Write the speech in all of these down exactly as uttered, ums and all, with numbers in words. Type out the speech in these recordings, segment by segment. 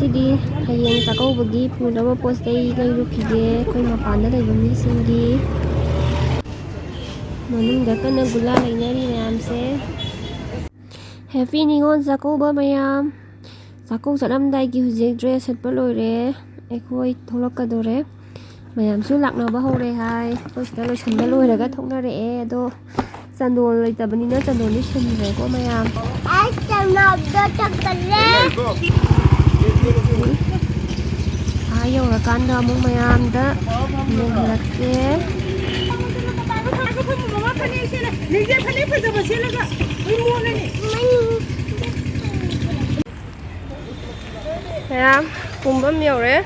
ꯉꯁꯤꯗꯤ ꯍꯌꯦꯡ ꯆꯥꯛꯀꯧꯕꯒꯤ ꯄꯨꯅꯕ ꯄꯣꯠ ꯆꯩ ꯂꯩꯔꯨꯈꯤꯒꯦ ꯑꯩꯈꯣꯏ ꯃꯄꯥꯟꯗ ꯂꯩꯕ ꯃꯤꯁꯤꯡꯒꯤ꯫ ꯃꯅꯨꯡꯗ ꯀꯟꯅ ꯒꯨꯂꯥ ꯂꯩꯅꯔꯤ ꯃꯌꯥꯝꯁꯦ꯫ ꯍꯦꯄꯤ ꯅꯤꯉꯣꯜ ꯆꯥꯛꯀꯧꯕ ꯃꯌꯥꯝ꯫ ꯆꯥꯛꯀꯧ ꯆꯠꯂꯝꯗꯥꯏꯒꯤ ꯍꯧꯖꯤꯛ ꯗ꯭ꯔꯦꯁ ꯁꯦꯠꯄ ꯂꯣꯏꯔꯦ꯫ ꯑꯩꯈꯣꯏ ꯊꯣꯛꯂꯛꯀꯗꯣꯔꯦ꯫ ꯃꯌꯥꯝꯁꯨ ꯂꯥꯛꯅꯕ ꯍꯧꯔꯦ ꯍꯥꯏ꯫ ꯑꯩꯈꯣꯏ ꯁꯤꯗ ꯂꯣꯏꯁꯟꯕ ꯂꯣꯏꯔꯒ ꯊꯣꯛꯅꯔꯛꯑꯦ꯫ ꯑꯗꯣ ꯆꯟꯗꯣꯜ ꯂꯩꯇꯕꯅꯤꯅ ꯆꯟꯗꯣꯜꯗꯤ ꯁꯤꯟꯗ꯭ꯔꯦꯀꯣ ꯃꯌꯥꯝ꯫ ꯑꯩ ꯆꯅꯝꯗꯣ ꯆꯠꯀꯜꯂꯦ꯫ ꯑꯥ ꯌꯧꯔꯀꯥꯟꯗ ꯑꯃꯨꯛ ꯃꯌꯥꯝꯗ ꯌꯦꯡꯍꯜꯂꯛꯀꯦ꯫ ꯅꯤꯡꯖꯦ ꯐꯅꯦꯛ ꯐꯖꯕ ꯁꯦꯠꯂꯒ ꯃꯩ ꯃꯣꯠꯂꯅꯤ꯫ ꯃꯌꯥꯝ ꯀꯨꯝꯐꯝ ꯌꯧꯔꯦ꯫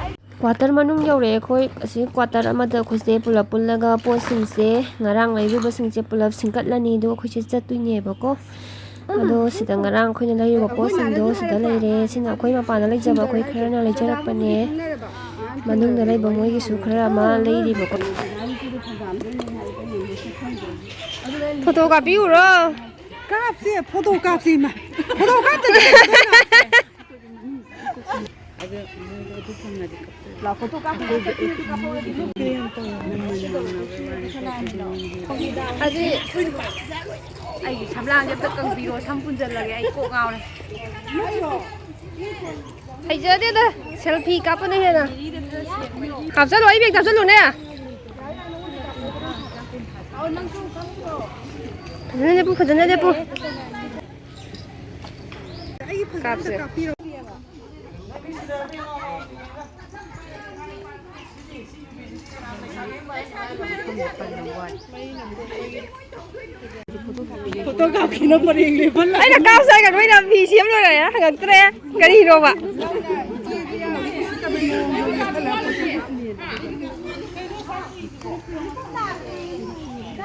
ꯀ꯭ꯋꯥꯇꯔ ꯃꯅꯨꯡ ꯌꯧꯔꯛꯑꯦ ꯑꯩꯈꯣꯏ꯫ ꯑꯁꯤ ꯀ꯭ꯋꯥꯇꯔ ꯑꯃꯗ ꯑꯩꯈꯣꯏꯁꯦ ꯄꯨꯂꯞ ꯄꯨꯜꯂꯒ ꯄꯣꯠꯁꯤꯡꯁꯦ, ꯉꯔꯥꯡ ꯂꯩꯔꯨꯕꯁꯤꯡꯁꯦ ꯄꯨꯂꯞ ꯁꯤꯡꯀꯠꯂꯅꯤ, ꯑꯗꯨꯒ ꯑꯩꯈꯣꯏꯁꯦ ꯆꯠꯇꯣꯏꯅꯦꯕꯀꯣ꯫ ꯑꯗꯣ ꯁꯤꯗ ꯉꯔꯥꯡ ꯑꯩꯈꯣꯏꯅ ꯂꯩꯔꯨꯕ ꯄꯣꯠꯁꯤꯡꯗꯣ ꯁꯤꯗ ꯂꯩꯔꯦ꯫ ꯁꯤꯅ ꯑꯩꯈꯣꯏ ꯃꯄꯥꯟꯗ ꯂꯩꯖꯕ ꯑꯩꯈꯣꯏ ꯈꯔꯅ ꯂꯩꯖꯔꯛꯄꯅꯦ꯫ ꯃꯅꯨꯡꯗ ꯂꯩꯕ ꯃꯣꯏꯒꯤꯁꯨ ꯈꯔ ꯑꯃ ꯂꯩꯔꯤꯕꯀꯣ꯫ ꯐꯣꯇꯣ ꯀꯥꯞꯄꯤꯌꯨꯔꯣ? ꯀꯥꯞꯁꯦ, ꯐꯣꯇꯣ ꯀꯥꯞꯁꯦ, ꯏꯃꯥ꯫ ꯐꯣꯇꯣ ꯀꯥꯞꯇꯗꯤ ꯀꯩꯗꯧꯗꯣꯏꯅꯣ? ꯑꯗꯨꯗꯤ ꯑꯩꯒꯤ ꯁꯝꯂꯥꯡꯁꯦ ꯑꯝꯇ ꯀꯪꯕꯤꯔꯣ, ꯁꯝ ꯄꯨꯟꯁꯤꯜꯂꯒꯦ, ꯑꯩ ꯀꯣꯛ ꯉꯥꯎꯔꯦ꯫ ꯍꯩꯖꯗꯦꯗ, ꯁꯦꯜꯐꯤ ꯀꯥꯞꯄꯅ ꯍꯦꯟꯅ꯫ ꯀꯥꯞꯆꯜꯂꯣ, ꯑꯩ ꯕꯦꯒꯇ ꯍꯥꯞꯆꯜꯂꯨꯅꯦ꯫ ꯐꯖꯅ ꯂꯦꯞꯄꯨ, ꯐꯖꯅ ꯂꯦꯞꯄꯨ꯫ ꯀꯥꯞꯁꯦ꯫ ꯐꯣꯇꯣ ꯀꯥꯞꯈꯤꯅ ꯄꯔꯦꯡ ꯂꯦꯞꯍꯜꯂꯒ ꯑꯩꯅ ꯀꯥꯞꯁꯦ ꯍꯥꯏꯒ ꯅꯣꯏꯅ ꯐꯤ ꯁꯦꯝ ꯂꯣꯏꯔꯦ ꯍꯪꯉꯛꯇ꯭ꯔꯦ꯫ ꯀꯔꯤꯅꯣꯕ?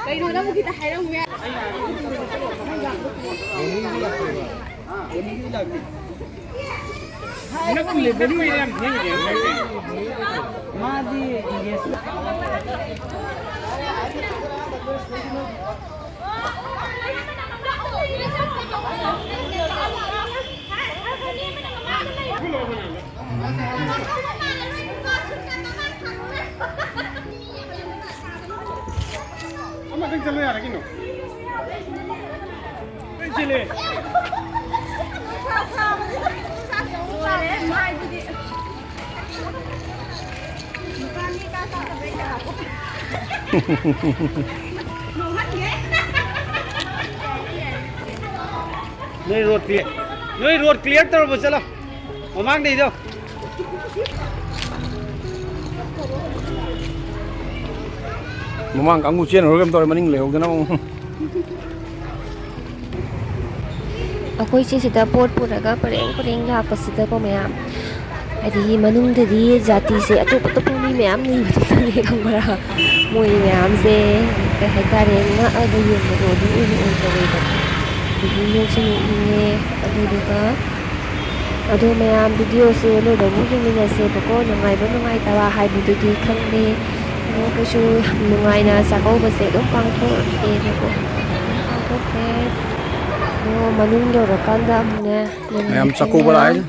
ꯀꯩꯅꯣ ꯅꯪꯕꯨ ꯈꯤꯇ ꯍꯥꯏꯔꯝꯃꯨ ꯌꯥ-, ꯃꯥꯗꯤ ꯏꯪꯂꯤꯁ꯫ ꯑꯃꯈꯛ ꯆꯠꯂꯣ ꯌꯥꯔꯦ ꯀꯩꯅꯣ꯫ ꯂꯣꯏ ꯆꯦꯜꯂꯦ꯫ ꯂꯣꯏꯔꯦ, ꯃꯥꯏꯗꯨꯗꯤ꯫ ꯅꯣꯏ ꯔꯣꯗ ꯀ꯭ꯂꯤꯌꯔ, ꯅꯣꯏ ꯔꯣꯗ ꯀ꯭ꯂꯤꯌꯔ ꯇꯧꯔꯕ? ꯆꯠꯂꯣ ꯃꯃꯥꯡꯗꯩꯗꯣ꯫ ꯃꯃꯥꯡ ꯀꯥꯡꯕꯨ ꯆꯦꯟꯈ꯭ꯔꯒ ꯀꯩꯝ ꯇꯧꯔꯦ, ꯃꯅꯤꯡ ꯂꯩꯍꯧꯗꯅ ꯑꯃꯨꯛ꯫ ꯑꯩꯈꯣꯏꯁꯦ ꯁꯤꯗ ꯄꯣꯠ ꯄꯨꯔꯒ ꯄꯔꯦꯡ ꯄꯔꯦꯡ ꯂꯥꯛꯄꯁꯤꯗꯀꯣ ꯃꯌꯥꯝ, ꯍꯥꯏꯗꯤ ꯃꯅꯨꯡꯗꯗꯤ ꯖꯥꯇꯤꯁꯦ ꯑꯇꯣꯞ ꯑꯇꯣꯞꯄ ꯃꯤ ꯃꯌꯥꯝ ꯂꯩꯕꯅꯤꯅꯅꯦ, ꯈꯪꯕ꯭ꯔꯥ? ꯃꯣꯏ ꯃꯌꯥꯝꯁꯦ ꯀꯩ ꯍꯥꯏꯇꯥꯔꯦ, ꯉꯛꯑꯒ ꯌꯦꯡꯕꯗꯣ ꯑꯗꯨꯝ ꯑꯣꯏꯅ ꯑꯣꯏ ꯇꯧꯋꯦꯕ꯫ ꯑꯗꯒꯤ ꯅꯣꯛꯁꯨ ꯅꯣꯛꯅꯤꯡꯉꯦ꯫ ꯑꯗꯨꯗꯨꯒ ꯑꯗꯣ ꯃꯌꯥꯝ ꯚꯤꯗꯤꯑꯣꯁꯦ ꯂꯣꯏꯕꯕꯨ ꯌꯦꯡꯃꯤꯟꯅꯁꯦꯕꯀꯣ, ꯅꯨꯡꯉꯥꯏꯕ ꯅꯨꯡꯉꯥꯏꯇꯕ ꯍꯥꯏꯕꯗꯨꯗꯤ ꯈꯪꯗꯦ꯫ ꯑꯗꯣ ꯑꯩꯈꯣꯏꯁꯨ ꯌꯥꯝ ꯅꯨꯡꯉꯥꯏꯅ ꯆꯥꯛꯀꯧꯕꯁꯦ ꯑꯗꯨꯝ ꯄꯥꯡꯊꯣꯛꯑꯦꯕꯀꯣ꯫ ꯄꯥꯡꯊꯣꯛꯈ꯭ꯔꯦ꯫ ꯑꯗꯣ ꯃꯅꯨꯡ ꯌꯧꯔꯀꯥꯟꯗ ꯑꯃꯨꯛꯅꯦ ꯃꯌꯥꯝ ꯆꯥꯛꯀꯧꯕ ꯂꯥꯛꯑꯦ꯫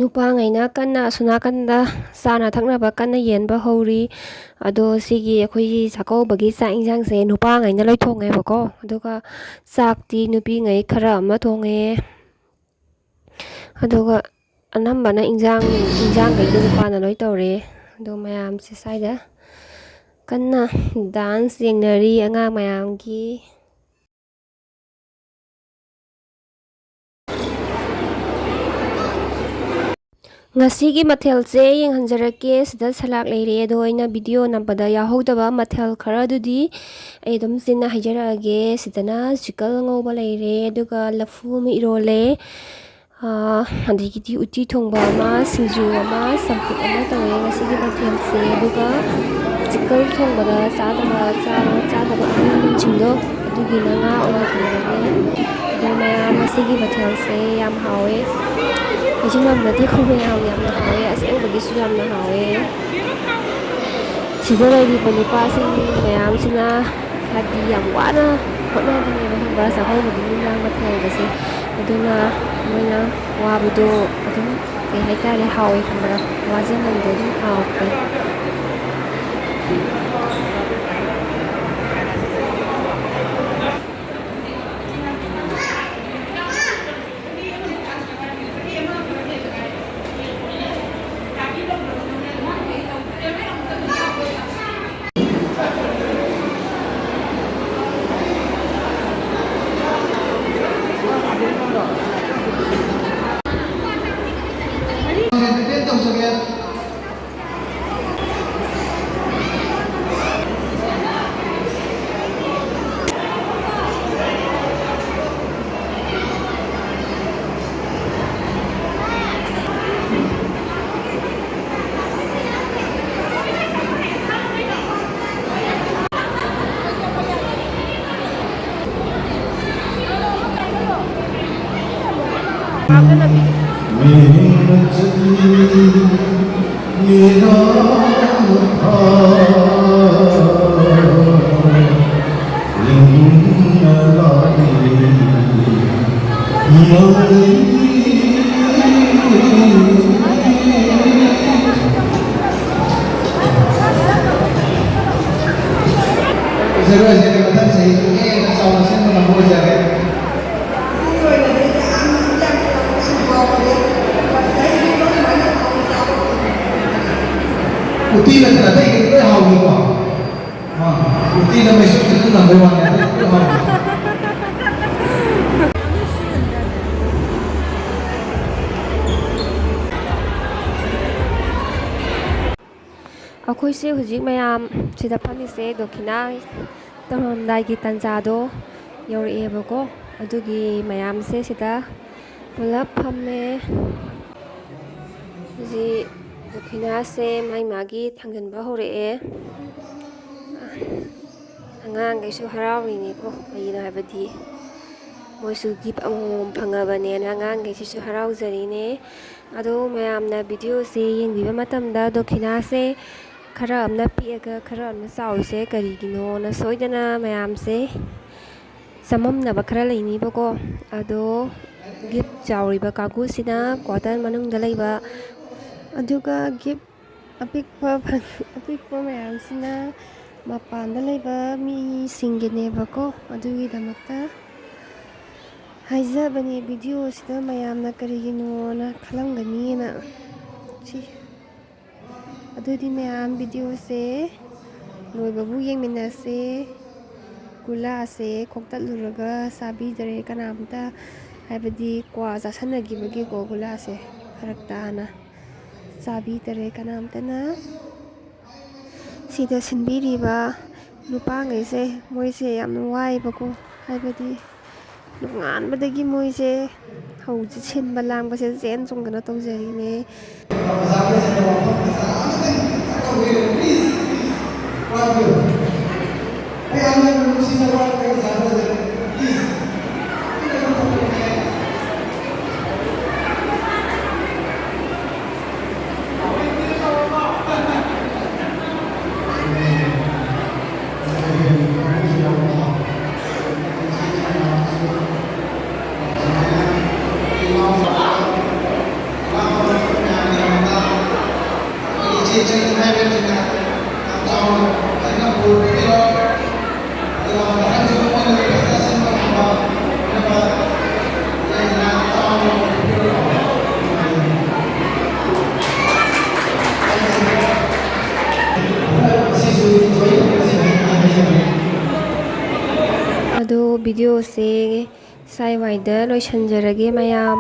ꯅꯨꯄꯥꯉꯩꯅ ꯀꯟꯅ ꯑꯁꯣꯝ ꯅꯥꯀꯟꯗ ꯆꯥꯅ ꯊꯛꯅꯕ ꯀꯟꯅ ꯌꯦꯟꯕ ꯍꯧꯔꯤ꯫ ꯑꯗꯣ ꯁꯤꯒꯤ ꯑꯩꯈꯣꯏꯒꯤ ꯆꯥꯛꯀꯧꯕꯒꯤ ꯆꯥꯛ ꯏꯟꯁꯥꯡꯁꯦ ꯅꯨꯄꯥꯉꯩꯅ ꯂꯣꯏ ꯊꯣꯡꯉꯦꯕꯀꯣ꯫ ꯑꯗꯨꯒ ꯆꯥꯛꯇꯤ ꯅꯨꯄꯤꯉꯩ ꯈꯔ ꯑꯃ ꯊꯣꯡꯉꯦ꯫ ꯑꯗꯨꯒ ꯑꯅꯝꯕꯅ ꯏꯟꯖꯥꯡ, ꯏꯟꯖꯥꯡꯈꯩꯗꯤ ꯅꯨꯄꯥꯅ ꯂꯣꯏ ꯇꯧꯔꯦ꯫ ꯑꯗꯣ ꯃꯌꯥꯝꯁꯦ ꯁ꯭ꯋꯥꯏꯗ ꯀꯟꯅ dance ꯌꯦꯡꯅꯔꯤ ꯑꯉꯥꯡ ꯃꯌꯥꯝꯒꯤ꯫ ꯉꯁꯤꯒꯤ ꯃꯊꯦꯜꯁꯦ ꯌꯦꯡꯍꯟꯖꯔꯛꯀꯦ꯫ ꯁꯤꯗ ꯁꯂꯥꯗ ꯂꯩꯔꯦ, ꯑꯗꯣ ꯑꯩꯅ video ꯅꯝꯕꯗ ꯌꯥꯎꯍꯧꯗꯕ ꯃꯊꯦꯜ ꯈꯔꯗꯨꯗꯤ ꯑꯩ ꯑꯗꯨꯝ ꯆꯤꯟꯅ ꯍꯥꯏꯖꯔꯛꯑꯒꯦ꯫ ꯁꯤꯗꯅ chicken ꯉꯧꯕ ꯂꯩꯔꯦ, ꯑꯗꯨꯒ ꯂꯐꯨ ꯑꯃ ꯏꯔꯣꯜꯂꯦ, ꯑꯥ, ꯑꯗꯒꯤꯗꯤ ꯎꯇꯤ ꯊꯣꯡꯕ ꯑꯃ, ꯁꯤꯡꯖꯨ ꯑꯃ, ꯆꯝꯐꯨꯠ ꯑꯃ ꯇꯧꯔꯦ ꯉꯁꯤꯒꯤ ꯃꯊꯦꯜꯁꯦ꯫ ꯑꯗꯨꯒ chicken ꯊꯣꯡꯕꯗ ꯆꯥꯗꯕ, ꯆꯥꯕ, ꯆꯥꯗꯕ ꯑꯍꯜ ꯂꯃꯟꯁꯤꯡꯗꯣ, ꯑꯗꯨꯒꯤꯅ ꯉꯥ ꯑꯣꯏꯅ ꯊꯣꯡꯖꯔꯦ꯫ ꯑꯗꯣ ꯃꯌꯥꯝ, ꯉꯁꯤꯒꯤ ꯃꯊꯦꯜꯁꯦ ꯌꯥꯝ ꯍꯥꯎꯋꯦ꯫ ꯍꯥꯏꯖꯤꯟꯅꯕ ꯅꯠꯇꯦꯀꯣ ꯃꯌꯥꯝ, ꯌꯥꯝꯅ ꯍꯥꯎꯋꯦ, ꯑꯁꯦꯡꯕꯒꯤꯁꯨ ꯌꯥꯝꯅ ꯍꯥꯎꯋꯦ꯫ ꯁꯤꯗ ꯂꯩꯔꯤꯕ ꯅꯨꯄꯥꯁꯤꯡ ꯃꯌꯥꯝꯁꯤꯅ ꯍꯥꯏꯗꯤ ꯌꯥꯝ ꯋꯥꯅ ꯍꯣꯠꯅꯕꯅꯦꯕ, ꯈꯪꯕ꯭ꯔꯥ? ꯆꯥꯛꯀꯧꯕꯒꯤ ꯏꯟꯖꯥꯡ ꯃꯊꯦꯜꯒꯁꯦ꯫ ꯑꯗꯨꯅ ꯃꯣꯏꯅ ꯋꯥꯕꯗꯣ ꯑꯗꯨꯝ, ꯀꯩ ꯍꯥꯏꯇꯥꯔꯦ, ꯍꯥꯎꯋꯦ, ꯈꯪꯕ꯭ꯔꯥ? ꯋꯥꯖꯃꯟꯗꯣ ꯑꯗꯨꯝ ꯍꯥꯎꯈ꯭ꯔꯦ꯫ Entertain ꯇꯧꯖꯒꯦ꯫ ꯖꯒꯣꯏꯁꯤꯗꯤ ꯃꯊꯪ ꯆꯍꯤꯁꯨ ꯍꯦꯟꯅ ꯆꯥꯎꯅ ꯁꯤꯟꯕ ꯉꯝꯕ ꯑꯣꯏꯖꯒꯦ꯫ ꯎꯇꯤ ꯅꯠꯇꯅ ꯑꯇꯩ ꯀꯩꯗꯤ ꯂꯣꯏ ꯍꯥꯎꯈꯤꯀꯣ꯫ ꯑꯥ, ꯎꯇꯤꯗ ꯃꯩꯁꯨ ꯈꯤꯇꯪ ꯅꯝꯕꯩ ꯋꯥꯅꯤ, ꯑꯇꯩ ꯂꯣꯏ ꯍꯥꯎꯈꯤ꯫ ꯑꯩꯈꯣꯏꯁꯦ ꯍꯧꯖꯤꯛ ꯃꯌꯥꯝ ꯁꯤꯗ ꯐꯝꯃꯤꯁꯦ ꯗꯣꯈꯤꯅꯥ ꯇꯧꯔꯝꯗꯥꯏꯒꯤ ꯇꯥꯟꯖꯥꯗꯣ ꯌꯧꯔꯛꯑꯦꯕꯀꯣ꯫ ꯑꯗꯨꯒꯤ ꯃꯌꯥꯝꯁꯦ ꯁꯤꯗ ꯄꯨꯂꯞ ꯐꯝꯃꯦ꯫ ꯍꯧꯖꯤꯛ ꯗꯣꯈꯤꯅꯥꯁꯦ ꯃꯥꯏ ꯃꯥꯒꯤ ꯊꯥꯡꯖꯟꯕ ꯍꯧꯔꯛꯑꯦ꯫ ꯑꯉꯥꯡꯈꯩꯁꯨ ꯍꯔꯥꯎꯔꯤꯅꯤꯀꯣ, ꯀꯩꯒꯤꯅꯣ ꯍꯥꯏꯕꯗꯤ ꯃꯣꯏꯁꯨ ꯒꯤꯐ ꯑꯃꯃꯝ ꯐꯪꯉꯕꯅꯦꯅ ꯑꯉꯥꯡꯈꯩꯁꯤꯁꯨ ꯍꯔꯥꯎꯖꯔꯤꯅꯦ꯫ ꯑꯗꯣ ꯃꯌꯥꯝꯅ ꯚꯤꯗꯤꯑꯣꯁꯦ ꯌꯦꯡꯕꯤꯕ ꯃꯇꯝꯗ ꯗꯣꯈꯤꯅꯥꯁꯦ ꯈꯔ ꯑꯃꯅ ꯄꯤꯛꯑꯒ ꯈꯔ ꯑꯃꯅ ꯆꯥꯎꯔꯤꯁꯦ ꯀꯔꯤꯒꯤꯅꯣꯅ ꯁꯣꯏꯗꯅ ꯃꯌꯥꯝꯁꯦ ꯆꯃꯝꯅꯕ ꯈꯔ ꯂꯩꯅꯤꯕꯀꯣ꯫ ꯑꯗꯣ ꯒꯤꯐ ꯆꯥꯎꯔꯤꯕ ꯀꯥꯡꯕꯨꯁꯤꯅ ꯀ꯭ꯋꯥꯇꯔ ꯃꯅꯨꯡꯗ ꯂꯩꯕ, ꯑꯗꯨꯒ ꯒꯤꯐ ꯑꯄꯤꯛꯄ ꯐꯪ-, ꯑꯄꯤꯛꯄ ꯃꯌꯥꯝꯁꯤꯅ ꯃꯄꯥꯟꯗ ꯂꯩꯕ ꯃꯤꯁꯤꯡꯒꯤꯅꯦꯕꯀꯣ꯫ ꯑꯗꯨꯒꯤꯗꯃꯛꯇ ꯍꯥꯏꯖꯕꯅꯦ, ꯚꯤꯗꯤꯑꯣꯁꯤꯗ ꯃꯌꯥꯝꯅ ꯀꯔꯤꯒꯤꯅꯣꯅ ꯈꯜꯂꯝꯒꯅꯤꯅ꯫ ꯁꯤ, ꯑꯗꯨꯗꯤ ꯃꯌꯥꯝ ꯚꯤꯗꯤꯑꯣꯁꯦ ꯂꯣꯏꯕꯕꯨ ꯌꯦꯡꯃꯤꯟꯅꯁꯦ꯫ ꯒꯨꯂꯥꯁꯦ ꯈꯣꯛꯇꯠꯂꯨꯔꯒ ꯆꯥꯕꯤꯗꯔꯦ ꯀꯅꯥꯝꯇ, ꯍꯥꯏꯕꯗꯤ ꯀ꯭ꯋꯥ ꯆꯥꯁꯟꯅꯈꯤꯕꯒꯤꯀꯣ꯫ ꯒꯨꯂꯥꯁꯦ ꯐꯔꯛ ꯇꯥꯅ ꯆꯥꯕꯤꯗꯔꯦ ꯀꯅꯥꯝꯇꯅ꯫ ꯁꯤꯗ ꯁꯤꯟꯕꯤꯔꯤꯕ ꯅꯨꯄꯥꯉꯩꯁꯦ, ꯃꯣꯏꯁꯦ ꯌꯥꯝꯅ ꯋꯥꯏꯕꯀꯣ, ꯍꯥꯏꯕꯗꯤ ꯅꯣꯡꯉꯥꯟꯕꯗꯒꯤ ꯃꯣꯏꯁꯦ ꯍꯧꯖꯤꯛ ꯁꯤꯟꯕ ꯂꯥꯡꯕꯁꯦ ꯆꯦꯟ ꯆꯣꯡꯗꯅ ꯇꯧꯖꯔꯤꯅꯦ꯫ ꯑꯗꯣ videoꯁꯦ ꯁ꯭ꯋꯥꯏꯋꯥꯏꯗ ꯂꯣꯏꯁꯤꯟꯖꯔꯒꯦ ꯃꯌꯥꯝ꯫